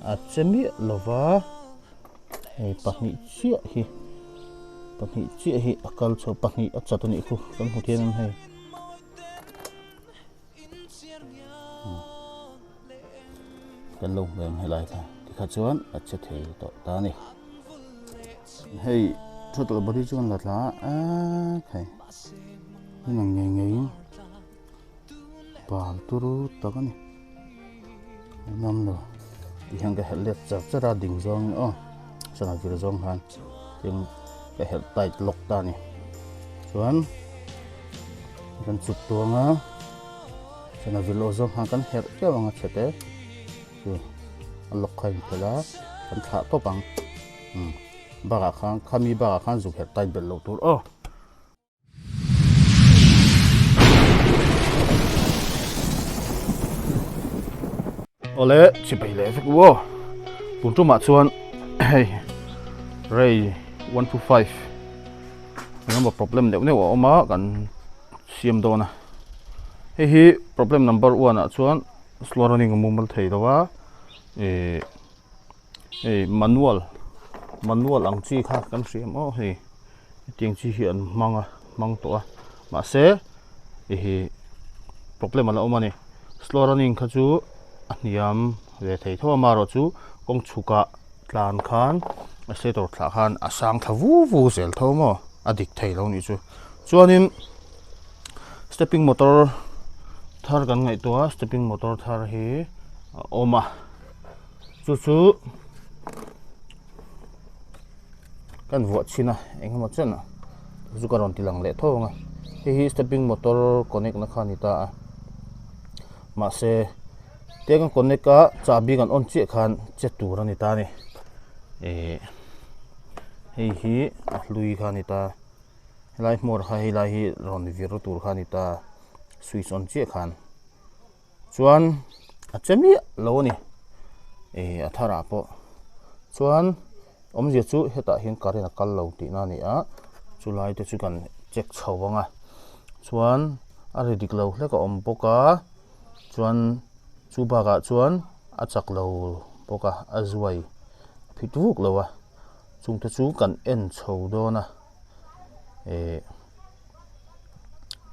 A che miah lova hei pahnih chiah hi pahnih chiah hi a kal chho pahnih a chat a nih khu kan hmu thiam em hei. Kan lo hmu em helai kha tikha chuan a che thei tawh ta a ni. Hei throttle body chu kan la tla a hei heng ang ngei ngeiin bal turu tak a ni engam lo ti hian ka helh let char char a ding zawng in aw sana vir zawng khan tin ka helh tight lawk ta a ni chuan kan chuk tuang a sana vir loh zawng khan kan herh teuh ang a chhe te chu a lawk kha a inphelh a kan thlah tawp ang umm bakah khan khami bakah khan zuk herh tight belh loh tur aw. Awle chibai leh vek u aw tun tumah chuan hei rei 125 engemaw problem deuh deuh a awm a kan siam dawn a hei hi problem number one ah chuan slow running a mumal thei lo a ih hei manual manual ang chi kha kan hria em aw hei hetiang chi hi an hmang a hmang tawh a mahse ih problem a la awm a ni slow running kha chu a hniam ve thei tho a amaherawhchu kawng chhukah tlan khan a setor thlah khan a sang thla vu vu zel tho maw a dik thei lo nih chu chuanin stepping motor thar kan ngaihtuah a stepping motor thar hi a awm a chu chu kan vuah chhin a eng emaw chen ah chu chu ka rawn ti lang leh tho ang a hei hi stepping motor connect na kha a ni ta a mahse tiang kan connect a chahbi kan on chiah khan che tur a ni ta a ni ih hei hi a hlui kha a ni ta helai hmawr kha helai hi rawn vir tur kha a ni ta switch on chiah khan. Chuan a che miah lo a ni ih a thar ah pawh chuan awmzia chu hetah hian current a kal lo tihna a ni a chulai te chu kan check chho ang a chuan a ri dik lo hlek a awm bawk a chuan chu bakah chuan a chak lo bawk a a zuai phit vuk lo a chungte chu kan en chho dawn a ih.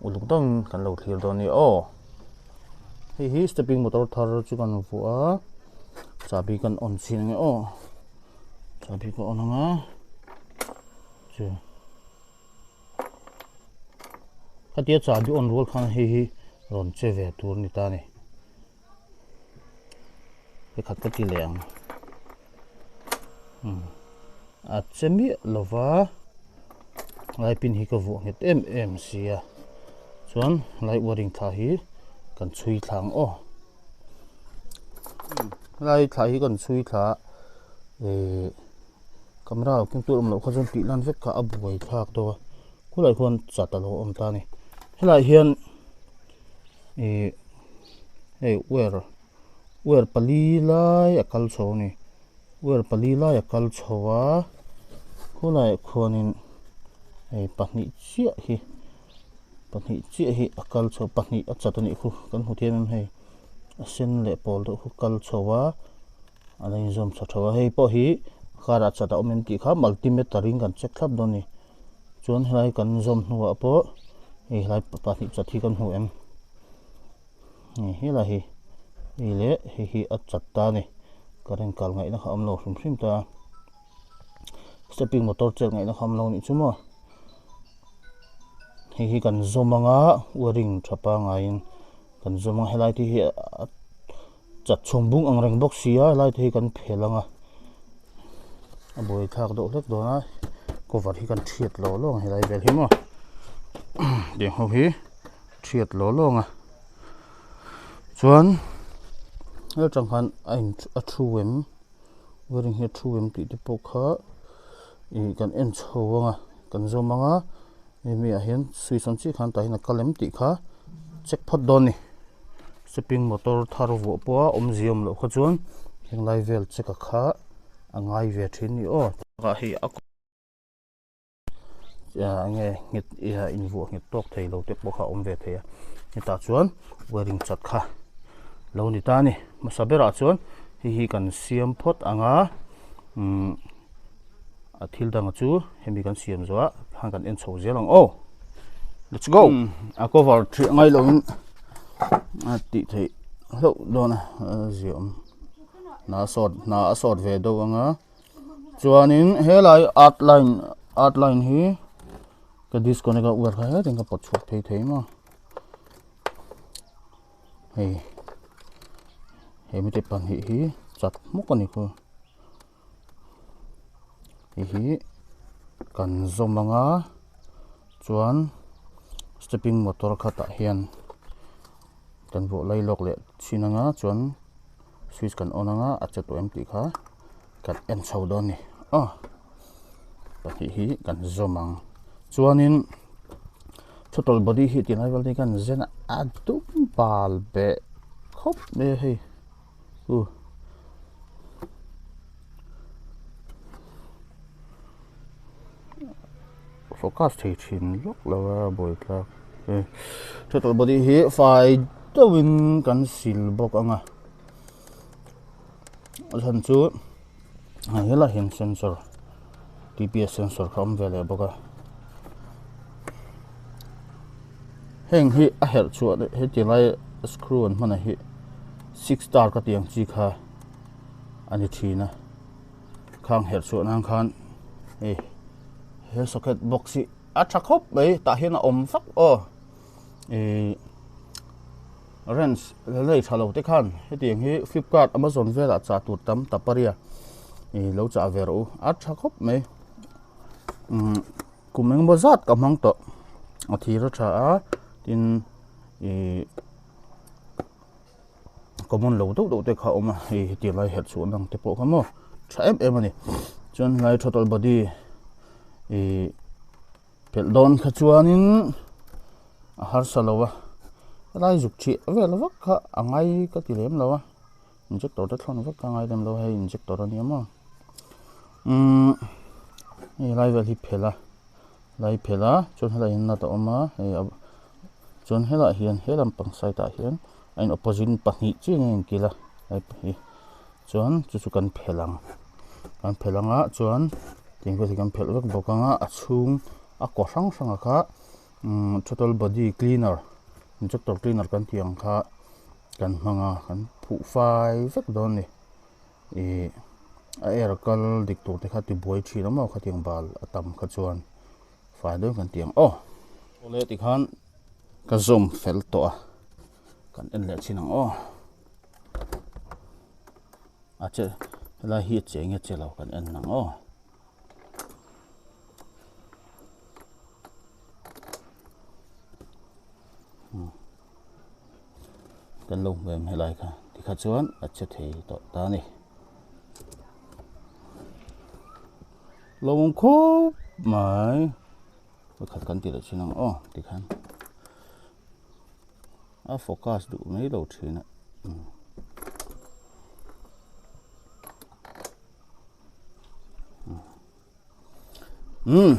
Uluk deuhin kan lo thlir dawn a ni aw. Hei hi stepping motor thar chu kan vuah a chahbi kan on chhin ang e aw. Chahbi ka on ang a chu khatia chahbi on rual khan hei hi rawn che ve tur a ni ta a ni. Pakhat ka ti leh ang umm a che miah lo va lai pin hi ka vuah nghet em em si a chuan lai wiring thla hi kan chhui thla ang aw lai thla hi kan chhui thla ihh camera lo keng tur awm loh kha chuan tih lan vek kha a buai thlak deuh a khulai khuan chat a lo awm ta a ni helaiah hian. Ih hei wire wire pali lai a kal chho a ni wire pali lai a kal chho a khulaiah khuanin hei pahnih chiah hi pahnih chiah hi a kal chho pahnih a chat a nih khu kan hmu thiam em hei a sen leh pawl deuh khu kal chho a a la inzawm chho tho a hei pawh hi karah chat a awm em tih kha multimeter in kan check thlap dawn a ni. Chuan helai kan zawm hnuah pawh hei helai pahnih chat hi kan hmu em hei helai hi hei leh hei hi a chat ta a ni current kal ngaihna kha a awm lo hrim hrim ta a stepping motor chet ngaihna kha a awm lo anih chu maw hei hi kan zawm anga wiring tha pangaiin kan zawm anga helai te hi a chat chhung bung ang reng bawk si a helai te hi kan phel ang a a buai thlak deuh hlek dawn a cover hi kan thiat lo lo ang helai vel hi maw tiang ho hi thiat lo lo ang a chuan hel tang khan a in a thu em wiring hi a thu em tih te pawh kha ih kan en chho ang a kan zawm ang a hemi ah hian switch ang chiah khan tah hian a kal em tih kha check phawt dawn a ni. Stepping motor thar vuah pawh a awmzia awm loh kha chuan heng lai vel check a kha a ngai ve thin a ni aw. Hei a enge nghet invuah nghet tawk thei lo te pawh kha a awm ve thei a hetah chuan wiring chat kha lo ni ta a ni hmasa berah chuan. Hei hi kan siam phawt ang a, umm a thil dang chu hemi kan siam zawh ah khan kan en chho zel ang aw. Let's go! A cover ṭhiah ngai lo in a tih theih hlauh dawn a, a ziah awm. Hna a sawt hna a sawt ve deuh ang a, chuanin helai art line art line hi ka disconnect a uar kha hetin ka pawt chhuak thei thei maw. Hei he mite pahnih hi chat hmuk a ni khu hei hi kan zawm ang a chuan stepping motor khatah hian kan vuah lai lawk leh chhin ang a chuan switch kan on ang a a che tawh em tih kha kan en chho dawn a ni aw pahnih hi kan zawm ang chuanin throttle body hi ti lai vel te hian zen a dum bal beh khawp mai a hei u focus thei thin lawk lo a buaithlak throttle body hi fai deuhin kan sil bawk ang a. A chhan chu hei helaiah hian sensor T P S sensor kha a awm ve leh bawk a heng hi a herh chhuah leh heti lai screw an hman ah hi six star ka tih ang chi kha a ni thin a khang herh chhuah nan khan hei he socket box hi a tha khawp mai tah hian a awm vak aw ihh. Rents la nei tha lo te khan hetiang hi Flipkart, Amazon velah chah tur tam ta paria ih lo chah ve rawh u a tha khawp mai umm kum engemaw zat ka hmang tawh a thir a tha a tin ih common lo deuh deuh te kha a awm a hei hetiang lai herh chhuah dang te pawh kha maw tha em em a ni chuan helai throttle body ih. Phelh dawn kha chuanin a harsa lo a, helai zuk ṭhiah vel vak kha a ngai ka ti lem lo a, injector te thlawn vak kha a ngai lem lo a, hei injector a nia maw umm hei helai vel hi phelh a helai phelh a chuan helaiah hian nut a awm a hei a chuan helaiah hian he lampang side ah hian a in opposite pahnih chiah in a inkilh a helai pahnih. Chuan chu chu kan phelh ang kan phelh ang a chuan tiang vel hi kan phelh vek bawk ang a a chhung a kaw hrang hrang a kha umm throttle body cleaner injector cleaner kan tih ang kha kan hmang a kan phuh fai vek dawn a ni ih a air kal dik tur te kha tibuai thin a maw khatiang bal a tam kha chuan fai dawn kan ti ang aw. Awle tikhan ka zawm fel tawh a kan en leh chin ang aw. A che helai hi a che nge che lo kan en ang aw. Kan lo hmu em helai kha tikha chuan a che thei tawh ta a ni. Lo awm khawp mai pakhat kan ti leh thin ang aw tikhan. A focus duh mai lo thin a umm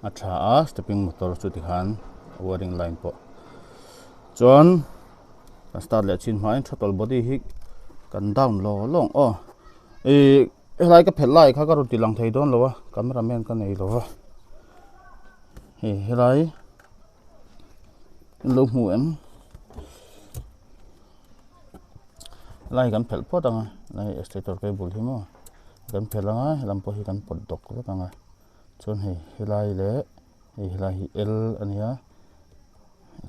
a tha a stepping motor chu tikhan wiring line pawh chuan kan start leh chin hmain throttle body hi kan down law lawng aw ih helai ka phelh lai kha ka rawn ti lang thei dawn lo a camera man ka nei lo va hei helai. Lo hmu em lai kan phelh phawt ang a lai estator cable hi maw kan phelh ang a helam pawh hi kan pawt dawk vek ang a chuan hei helai leh hei helai hi L a nia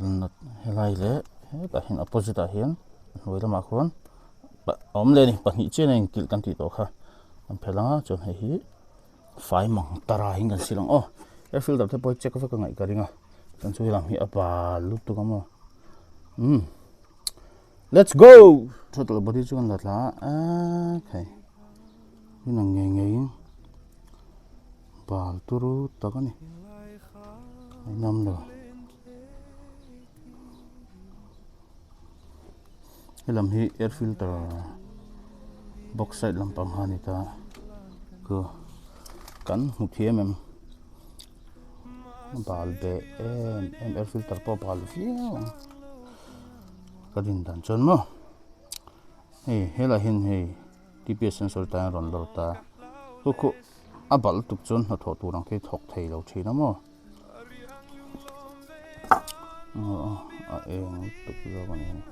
L nut helai leh hetah hian opposite ah hian a hnuai lamah khuan a awm leh a ni pahnih chian a inkilh kan tih tawh kha kan phelh ang a chuan hei hi. Fai mang tara in kan sil ang aw air filter te pawh hi check vek a ngaih ka ring a chuan chu helam hi a bal lutuk a maw umm let's go throttle body chu kan la thla a khai in ang ngei ngei in bal turu tak a ni a inam lo helam hi air filter box side lampang kha a ni ta chu kan hmu thiam em a bal beh em em air filter pawh a bal viau ang ka din dan chuan maw. Hei helaiah hian hei T_P_S sensor tan a rawn lawr ta khu khu a balh lutuk chuan hnathawh tur ang khi thawk thei lo thin a maw a eng lutuk zawk a ni hei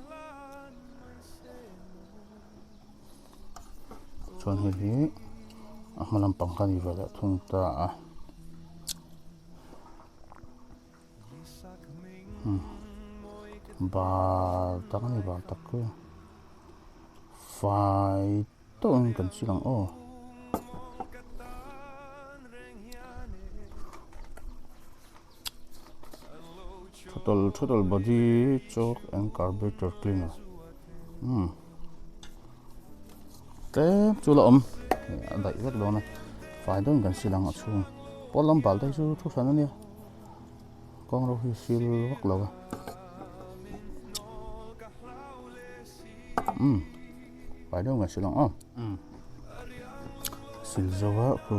chuan hei hi a hma lampang kha a ni ve leh thung ta a. Bal tak a ni bal tak chu fai tawhin kan chil ang aw. Throttle throttle body choke and carburetor cleaner umm tlem chu la awm a daih vek dawn a fai deuhin kan sil ang a chhung pawn lam bal te hi chu thu hran a nia. Kawng ro hi sil vak lo a umm fai deuh nge sil ang aw umm sil zo a khu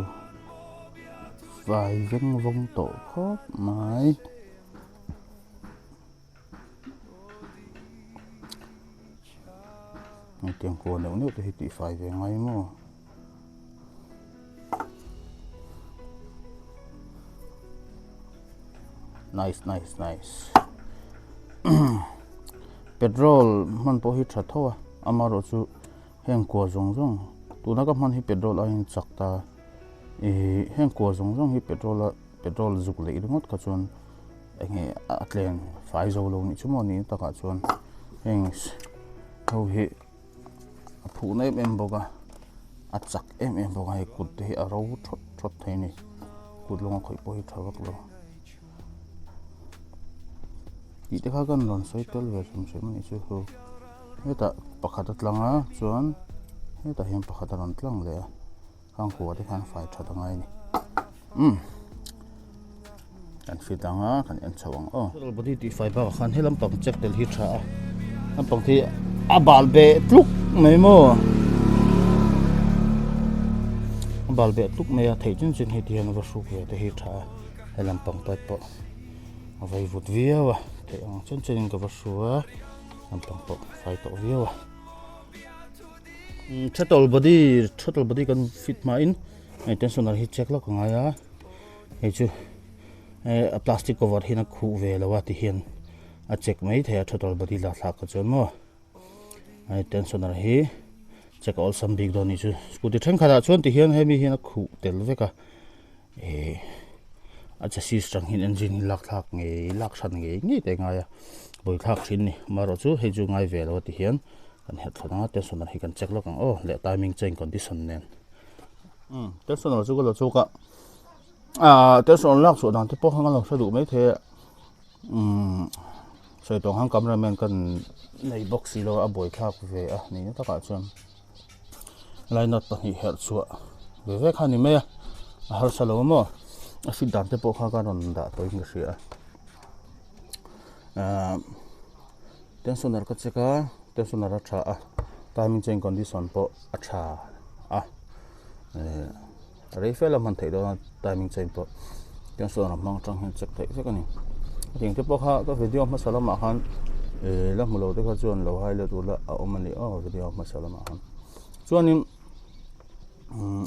fai veng vawng tawh khawp mai hetiang kuah neuh neuh te hi tih fai ve ngai maw. Nice nice nice petrol hman pawh hi tha tho a amaherawh chu heng kua zawng zawng tuna ka hman hi petrol aiin chak ta ih heng kua zawng zawng hi petrol a petrol zuk leh ringawt kha chuan eng nge a tleng fai zo lo nih chu maw ni takah chuan heng ho hi. A phuhna em em bawk a a chak em em bawk a hei kut te hi a ro thawt thawt thei a ni kut lawnga khawih pawh hi tha vak lo tih te kha kan rawn sawi tel ve hrim hrim a nih chu hu hetah pakhat a tlang a chuan hetah hian pakhat a rawn tlang leh a khang kua te khan fai that a ngai a ni umm kan fit ang a kan en chho ang aw throttle body tih fai bakah khan he lampang check tel hi tha a lampang hi a bal beh tluk mai maw a bal beh tluk mai a theih chin chin hei ti hian va hruk ve te hi tha a he lampang type pawh a vai vut viau a theih ang chen chen in ka va hru a lampang pawh fai tawh viau a throttle body throttle body kan fit hmain hei tensioner hi check lawk a ngai a. Hei chu a plastic cover hian a khuh ve lo a ti hian a check mai thei a throttle body la thlak kha chuan maw hei tensioner hi check a awlsam bik dawn anih chu scooty thenkhat ah chuan ti hian hemi hian a khuh tel vek a ih a chassis atang hian engine hi lak thlak ngei lak hran ngei ngei te a ngai a vawi thlak thin a ni amaherawh chu hei chu ngai ve lo a ti hian kan herh thlawt ang a tensioner hi kan check lawk ang aw leh timing chain condition nen tensioner chu ka la chhuak a. Ahh tension lak chhuah dan te pawh kha ka lo hre duh maithei a umm sawi tawng khan camera man kan nei bawk si lo a buaithlak ve a ni na takah chuan line up pahnih herh chhuah ve ve kha a ni mai a a harsa lo maw a fit dan te pawh kha ka rawn dah tawhin ka hria a ahh tensioner ka check a tensioner a tha a timing chain condition pawh a tha a eh. Rei fel a hman theih dawn a timing chain pawh tension a hmang atang hian check theih vek a ni hetiang te pawh kha ka video hmasa lamah khan ih la hmu lo te kha chuan lo hai let ula a awm a ni aw video hmasa lamah khan chuanin umm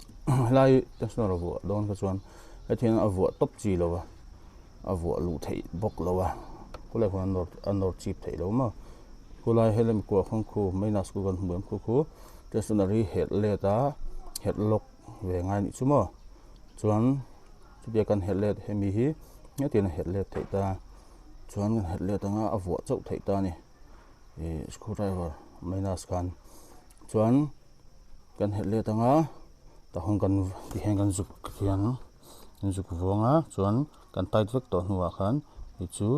helai tension a vuah dawn kha chuan hetiang a vuah tawp chi lo va a vuah luh theih bawk lo a khulai khuan a nawr a nawr chip theih lo maw khulai helem kuah khawn khu main ah school kan hmu em khu khu tension hi herh let a herh lawk. Ve ngai nih chu maw chuan chutia kan herh let hemi hi hetiang a herh let theih ta chuan kan herh let anga a vuah chauh theih ta a ni ih screw driver minus khan chuan kan herh let anga tah hun kan tihian kan zuk hian kan zuk vuang a chuan kan tight vek tawh hnuah khan hei chu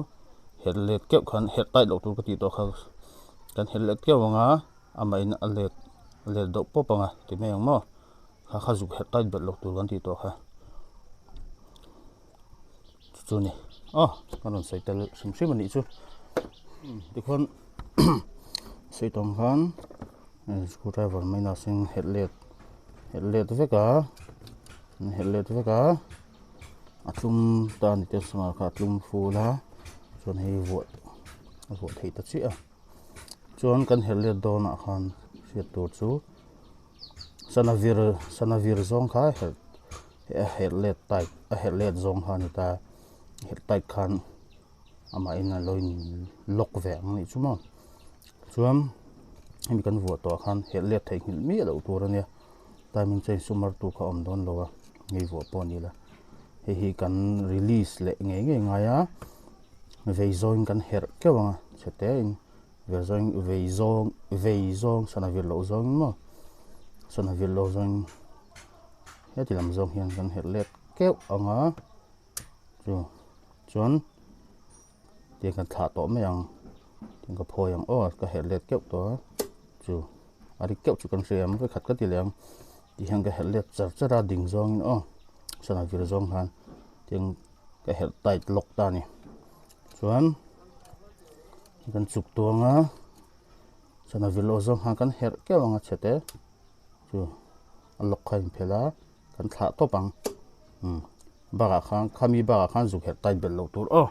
herh let keuh khan herh tight loh tur ka tih tawh kha kan herh let keuh anga. Amahin a let a let deuh pawp ang a ti mai ang maw kha kha zuk herh tight belh loh tur kan tih tawh kha chu chu a ni aw ka rawn sawi tel hrim hrim a nih chu tikhuan sawi tawng khan screw driver mai na seng herh let herh let vek a herh let vek a a tlum ta a ni te sangha kha a tlum ful a chuan hei vuah a vuah theih ta chiah a. Chuan kan herh let dawnah khan hriat tur chu sana vir sana vir zawng kha herh a herh let tight a herh let zawng kha a ni ta herh tight khan amahin a lo in lock ve ang anih chu maw chuan hemi kan vuah tawh ah khan herh let theih nghilh miah loh tur a nia timing chain sumar tu kha a awm dawn lo a ngei vuah pawh a ni la hei hi kan release leh ngei ngei ngai a vei zawngin kan herh keuh ang a chhe te in ver zawng vei zawng vei zawng sana vir loh zawngin maw sana vir loh zawngin heti lam zawng hian kan herh let keuh ang a chu chuan tiang kan thlah tawh mai ang tiang ka phawi ang aw ka herh let keuh tawh a chu a ri keuh chu kan hria ang vawikhat ka ti leh ang ti hian ka herh let char char a ding zawngin aw sana vir zawng khan tiang ka herh tight lawk ta a ni chuan kan chuk tuang a sana vir loh zawng khan kan herh keuh ang a chhe te chu a lock kha a inphelh a kan thlah tawp ang umm bakah khan khami bakah khan zuk herh tight belh loh tur aw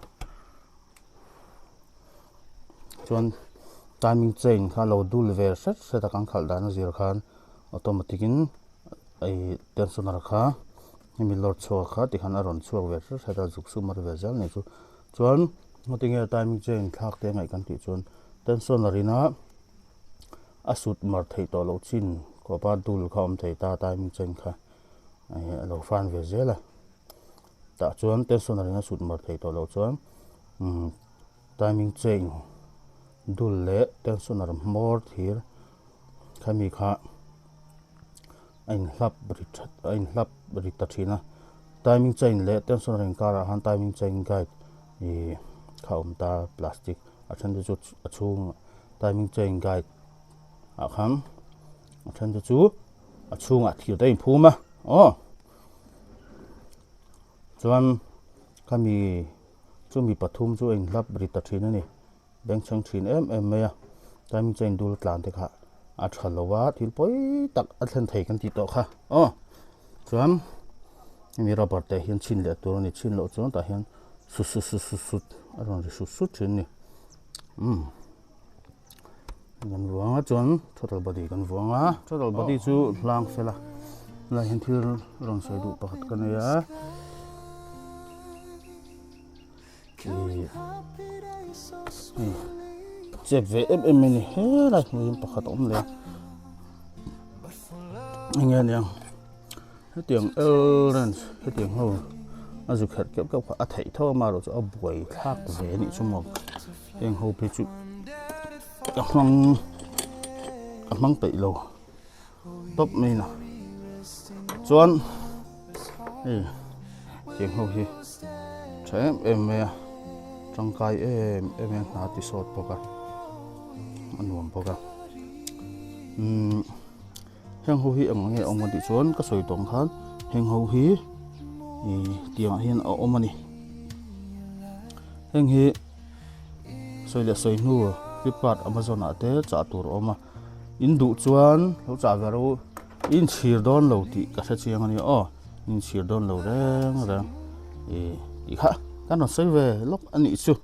chuan timing chain kha lo dul ve hret hret a kan khalh dan a zir khan automatic in ih tensioner kha hemi lawr chhuak kha tikhan a rawn chhuak ve hret hret a zuk sum a ri ve zel a nih chu chuan hmatinge timing chain thlak te a ngaih kan tih chuan tensioner ina a sut mar theih tawh loh chin kawpa dul kha a awm thei ta timing chain kha ih a lo fan ve zel a tah chuan tensioner in a sut mar theih tawh loh chuan umm timing chain dul leh tensioner hmawr thir khami kha a inhlap ri that a inhlap ri ta thin a timing chain leh tensioner inkarah khan timing chain guide ih kha a awm ta plastic a then te chu a chhungah timing chain guide ah khan a then te chu a chhungah thir te a inphum a aw chuan khami chumi pathum chu a inhlap ri ta thin a ni bengchheng thin em em mai a timing chain dul tlan te kha a tha lo a thil pawi tak a thlen thei kan tih tawh kha aw chuan hemi rubber te hian chhin leh tur a ni chhin loh chuan tah hian sut sut sut sut sut a rawn ri sut sut thin a ni umm kan vuang a chuan throttle body kan vuang a throttle body chu hlang fel a helai hian thil rawn sawi duh pakhat ka nei a ih hei chep ve em em mai a ni helai hmuh hian pakhat a awm leh a eng nge aniang hetiang L range hetiang ho a zu kherh keuh keuh kha a theih tho a amaherawh chu a buai thlak ve a nih chu maw heng ho phei chu ka hmang ka hmang peih lo tawp mai a chuan hei tiang ho hi tha em em mai a tangkai em em a hna ti sawt bawk a a nuam bawk a umm heng ho hi eng nge awm a tih chuan ka sawi tawng khan heng ho hi ih tiangah hian a awm a ni heng hi sawi leh sawi hnu flipkart amazon ah te chah tur a awm a. In duh chuan lo chah ve rawh u, i inchhir dawn lo tih ka hre chiang a nia aw, i inchhir dawn lo reng reng ih tih kha kan rawn sawi ve lawk a nih chu.